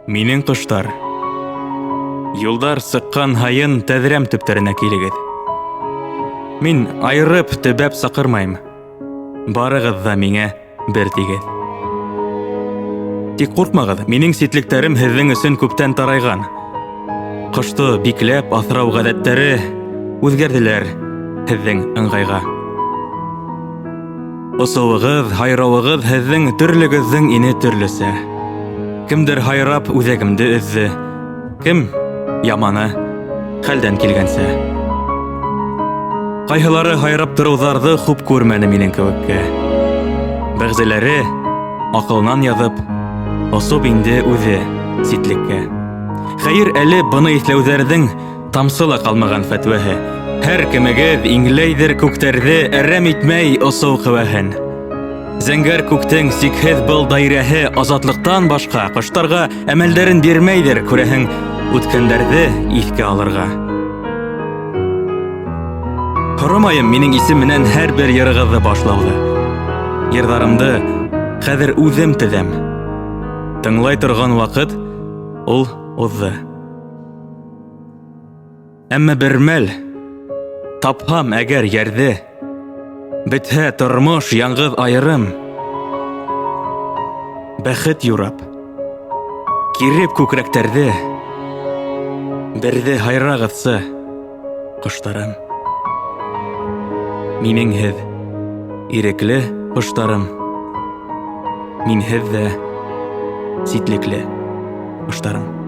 Минең ҡоштар. Юлдар сыҡҡан һайын тәҙрәм төптәренә килегеҙ. Мин айырып, төбәп саҡырмайым. Барығыҙ ҙа миңә бер тигеҙ. Тик ҡурҡмағыҙ, минең ситлектәрем һеҙҙең өсөн күптән тарайған. Ҡошто бикләп аҫрау ғәҙәттәре үҙгәрҙеләр һеҙҙең ыңғайға. Осоуығыҙ, һайрауығыҙ һеҙҙең төрлөгөҙҙөң ине төрлөсә. Кемдер һайрап үҙәгемде өҙҙө, кем яманы хәлдән килгәнсә. Ҡайһылары һайрап тороуҙарҙы хуп күрмәне минең кеүеккә. Бәғзеләре аҡылынан яҙып, осоп инде үҙе ситлеккә. Хәйер, әле быны иҫләүҙәрҙең Тамсы ла ҡалмаған фәтүәһе. Һәр кемегеҙ иңләйҙер күктәрҙе, әрәм итмәй осоу ҡеүәһен. Зәңгәр күктең сикһеҙ был даирәһе азатлыҡтан башҡа ҡоштарға әмәлдәрен бирмәйҙер, күрәһең, үткәндәрҙе иҫкә алырға. Һорамайым минең исем менән һәр бер йырығыҙҙы башлауҙы. Йырҙарымды хәҙер үҙем теҙәм. Тыңлай торған ваҡыт ул уҙҙы. Әммә бер мәл тапһам әгәр йәрҙе, бөтһә тормош яңғыҙ айырым, бәхет юрап, киреп күкрәктәрҙе, берҙе һайрағыҙсы, ҡоштарым. Минең һеҙ, ирекле ҡоштарым, минһеҙ ҙә ситлекле ҡоштарым.